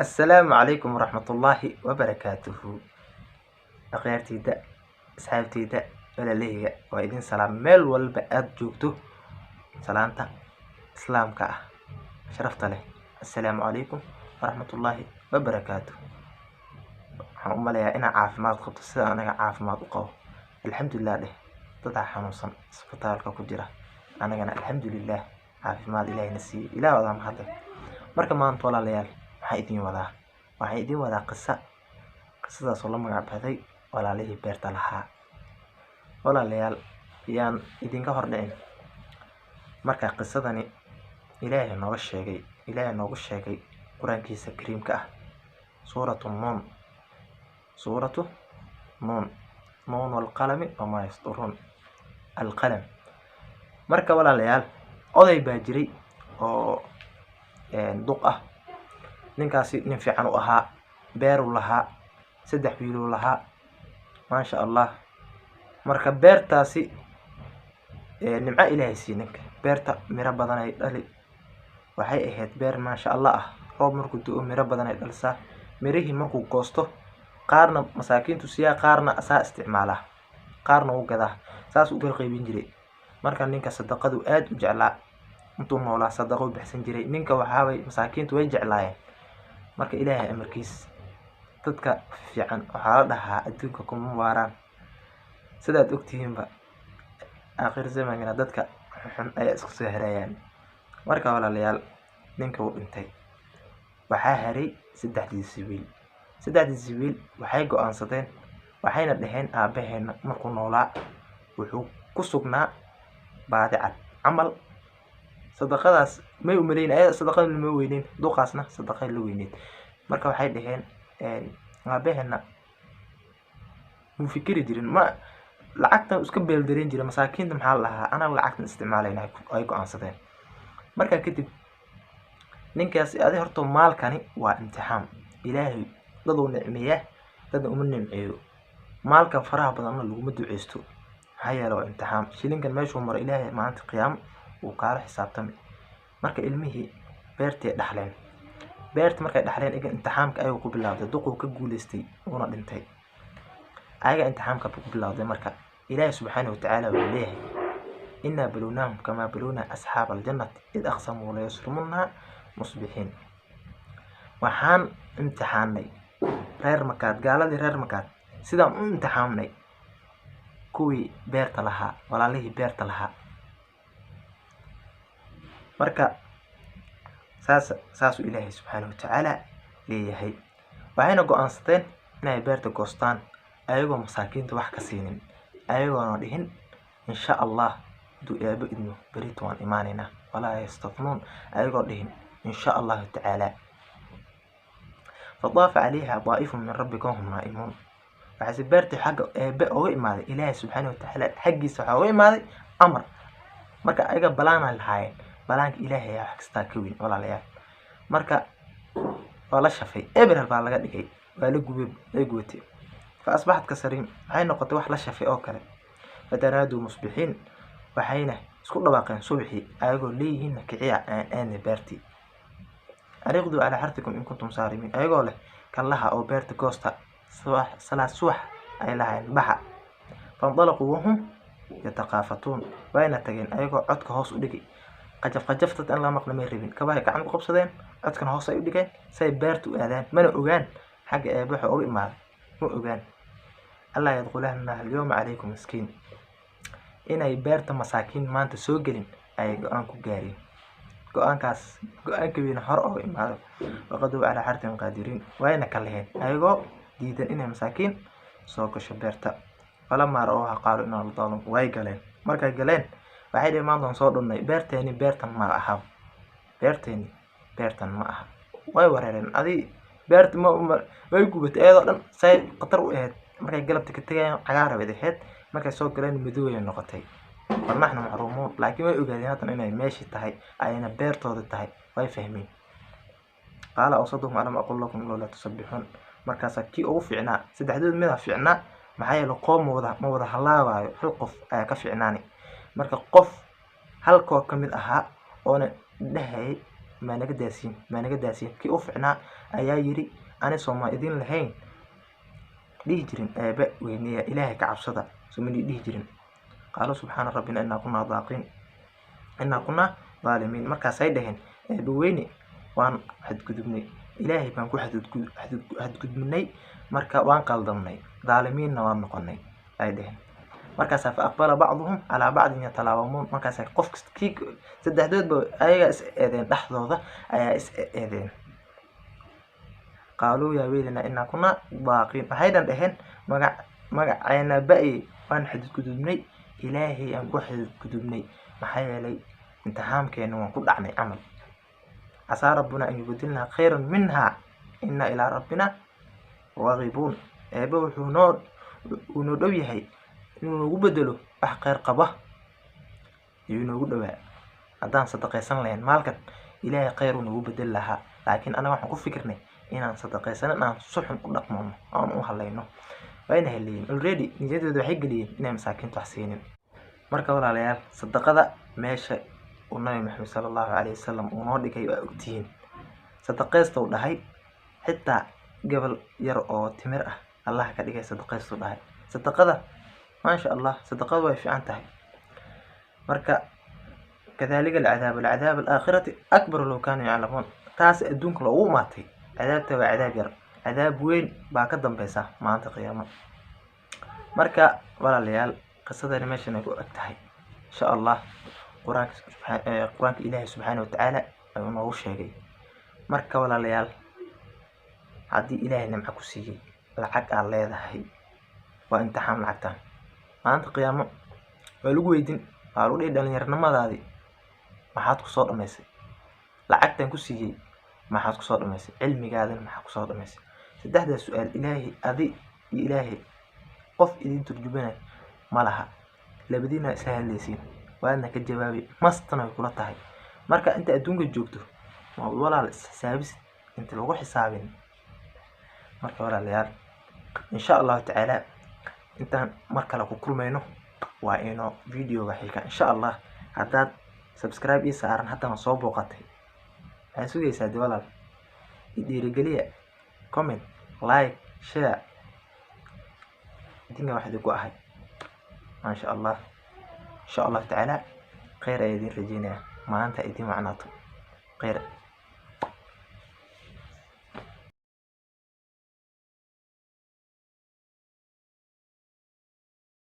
Assalaamu calaykum waraxmatullaahi wabarakaatuhu. Akhyaarteyda, asxaabteyda, walaalaheyga, waa idin salaam meel walba aad joogto. Salaanta islaamka ah sharafta leh, assalaamu calaykum waraxmatullaahi wabarakaatuh. Waxaan u maleeyaa inaa caafimaad qabto sida anaga caafimaad u qabo. Alxamdulilah dheh. Dadaa xanuunsan, isbitaalka ku jira, anagana alxamdulilah, caafimaad Ilaahina siiyey. Ilaah wadaa mahadle. Marka maanta, walaalayaal, waxaan idin wadaa, waxaan idin wadaa qisa, qisadaas oo la magac baxday Walaalihii Beerta Lahaa. Walaalayaal, yaan idinka hor dhicin. Marka qisadani Ilaahay nooga sheegay, Ilaahay noogu sheegay Qur-aankiisa kariimka ah, Suuratu Nuun, Suuratu Nuun, Nuun walqalami wamaa yasturuun, alqalam. Marka walaalayaal, oday baa jiray oo duq ah. Ninkaasi nin fiican u ahaa, beeruu lahaa, 3 wiiluu lahaa, maasha Allah. Marka beertaasi nimco Ilaahay siiyey ninka. Beerta miro badan ay dhali. Waxay ahayd beer maasha Allah ah. Roob markuu da'o, miro badan ay dhalisaa. Mirihii markuu goosto, qaarna masaakiintu siiyaa, qaarna asaa isticmaalaa, qaarna wuu gadaa. Saas u kala qaybin jiray. Marka ninka sadaqadu aad u jeclaa. Intuu noolaa sadaqa u bixsan jiray ninka. Waxaaway masaakiintu way jeclaayeen. Marka Ilaahay amarkiis, dadka fiican waxaa la dhahaa adduunka kuma waaraan. Sidaad ogtihiinba, aakhir zamankana dadka xun ayaa isku soo harayaan. Marka walaalayaal, ninka wuu dhintay. Waxaa haray saddexdiisi wiil. Saddexdiisi wiil waxay go'aansadeen, waxayna dhaheen: "Aabbaheena markuu noolaa wuxuu ku sugnaa baadi cad camal." Sadaqadaas may umaleyn ayada, sadaqada lama weyneyn, duqaasna sadaqay la weyneyd. Marka waxay dhaheen: "Aabaheena muu fikiri jirin, ma lacagtan iska beeldareen jiray masaakiinta. Maxaa la dhahaa, anaga lacagtan isticmaalayna." Ay go'aansadeen. Markaa kadib ninkaasi adi horta maalkani waa imtixaan. Ilaahay daduu nicmeeyaa, dadna uma nimceeyo. Maalkan faraha badanna laguma duceysto, maxaa yeele waa imtixaan. Shilinkan meeshuu maro, Ilaahay maalinta qiyaamo wuu kaala xisaabtami. Marka ilmihii beertay dhaxleen. Beerta markay dhaxleen, iga imtixaamka ayuu ku bilowday. Duquu ka guuleystay, wuuna dhintay. Ayaga imtixaamka ku bilowday. Marka Ilaahay subxaanahu watacaala wuxuu leeyahay: "Innaa balownaahum kamaa balownaa asxaaba aljannati id aqsamuu layasrimunnaha musbixiin." Waxaan imtixaanay reer Makaad, gaaladii reer Makaad, sidaan u imtixaamnay kuwii beerta lahaa, walaalihii beerta lahaa. Marka saas saasuu Ilaahay subxaanahu watacaala leeyahay. Waxayna go'aansadeen inay beerta goostaan ayagoo masaakiinta wax ka siinin, ayagoona dhihin: "Insha Allah, hadduu Eebo idmo, berito waan imaanaynaa." Walaa yastatnuun, ayagoo dhihin insha Allahu tacaala. Fadaafa calayha daa'ifun min rabbika wahum naa'imuun. Waxaase beertii xagga Eebe oga imaaday, Ilaahay subxaanahu watacaala xaggiisa waxaa oga imaaday amar. Marka ayaga balaana lahaayeen. Balaanka Ilaahay ayaa wax kastaa ka weyn, walaalayaal. Marka waa la shafay, eber baa laga dhigay, waa la gubay, way gubatay. Fa asbaxat kasariim, waxay noqotay wax la shafay oo kale. Fatanaaduu musbixiin, waxayna isku dhawaaqeen subaxii ayagoo leeyihiin: "Kiciya, aan aadnay beertii. Ariqduu calaa xartikum in kuntum saarimiin," ayagoo leh: "Kallaha oo beerta goosta." Subax, salaad subax ay lahaayeen: "Baxa." Fandalaquu wahum yataqaafatuun, wayna tageen ayagoo codka hoos u dhigay. Qajaf qajafta in la maqla may rabin. Kabahay gacan ku qabsadeen, codkana hoos ay u dhigeen say beerta u aadaan. Mana ogaan xagga Eebe waxa uga imaaday, ma ogaan. Allaa yadkhulana alyawma calaykum miskiin, inay beerta masaakiin maanta soo gelin ayay go'aan ku gaareen. Go'aankaas go'aanka weyne hore oga imaado. Waqadow calaa xartin qaadiriin, wayna ka leheen ayagoo diidan inay masaakiin soo gasho beerta. Falamaa ra'awha qaaluu innaa ladaaluun. Way galeen. Markay galeen waxay dhiheen: "Maanta waan soo dhunnay, beerteeni beertan ma aha, beerteeni beertan ma aha." Way wareereen. Adi beerta ma way gubatay iyadoo dhan, say khatar u ahayd. Markay galabta ka tegayeen cagaar bay ahayd, markay soo galeen madow ay noqotay. Bal naxnu maxruumuun. Laakiin way ogaadeen haatan inay meeshii tahay, ayna beertooda tahay, way fahmeen. Qaala awsaduhum: "Alam aqul lakum lawlaa tusabbixuun?" Markaasaa kii ugu fiicnaa, saddexdood midaa fiicnaa, maxaa yeele qoom ma wada halaabaayo, hal qof ayaa ka fiicnaani. Marka qof halkoo ka mid ahaa oona dhahayay Maa naga daasiin, maa naga daasiin. Kii u ficnaa ayaa yiri, ani sooma idin lahayn dhihi jirin eebe weyneya, Ilaahay ka cabsada, soomani dhihi jirin. Qaaluu subxaana rabbina innaa kunaa daaqiin, innaa kunaa dhaalimiin. Markaasay dhaheen, eebe weyne, waan xadgudubnay, Ilaahay baan ku xadgudubnay, marka waan qaldamnay, dhaalimiinna waan noqonay, ay dhaheen. Markaasaa fa aqbala bacduhum calaa bacdin yatalaawamuun. Markaasaa qof kii saddexdoodba ayagaa is eedeen, dhexdooda ayaa is eedeen. Qaaluu yaa weylana innaa kunaa daaqiin. Waxaydan dhaheen, magac magaceena ba'ye, waan xadgudubnay, Ilaahay aan ku xadgudubnay, maxaa yeelay imtixaamkeena waan ku dhacnay camal. Casaa rabbuna an yubadilnaa khayran minha inna ilaa rabbina raagibuun. Eebe wuxuu noo uu noo dhow yahay inuu noogu bedelo wax khayr qaba ayuu noogu dhowaa. Haddaan sadaqaysan lahayn maalkan, Ilaahay khayr uu noogu bedeli lahaa, laakiin anaga waxaan ku fikirnay inaan sadaqaysanin, aan si xun u dhaqmano, aan u halayno. Wayna haleeyeen already, niyadooda waxay geliyeen inay masaakiinta wax siinin. Marka walaalayaal, sadaqada meesha uu Nabi Maxamed sala Allahu calayhi wasalam uu noo dhigay waa ogtihiin. Sadaqaysta uu dhahay, xitaa gabal yar oo timir ah Allah ka dhigay, sadaqaystu dhahay. Sadaqada, maasha Allah, sadaqada way fiican tahay. Marka kadhalika alcadaab, alcadaab alaakhirati akbar low kaanuu yaclamuun. Taas adduunka loogu imaatay, cadaabta waa cadaab yar, cadaab weyn baa ka dambeysa maalinta qiyaamo. Marka walaalayaal, qisadani meeshan ay ku eg tahay, insha Allah. Qur-aanka Ilaahay subxaana watacaala ayuu noogu sheegay. Marka walaalayaal, haddii Ilaahay nimco ku siiyey, lacag aad leedahay, waa imtixaan lacagtan. Maalinta qiyaamo waa lagu weydin, waa lagu dhihi, dhalinyaronimadaadii maxaad kusoo dhamaysay? Lacagtan ku siiyey maxaad kusoo dhamaysay? Cilmigaadina maxaa kusoo dhamaysay? Saddexdaas su-aal Ilaahay, adi iyo Ilaahay, qof idin turjumanay ma laha, labadiina isla hadlaysiin, waadna ka jawaabi, mastana way kula tahay. Marka inta adduunka joogto ma walaal is xisaabisid inta lagu xisaabin. Marka walaalayaal, insha Allahu tacaala, intaan mar kale ku kulmayno, waa inoo videoga xiga, insha Allah. Haddaad subscribe ii saaran, haddana soo booqatay, maxaa sugaysaa de walaal? I dhiirigeliya, comment, like, share. Idinka wax idinku ahay, maasha Allah. Insha Allahu tacaala khayr ayaa idin rajeynaya, maanta idin wacnaato khayr.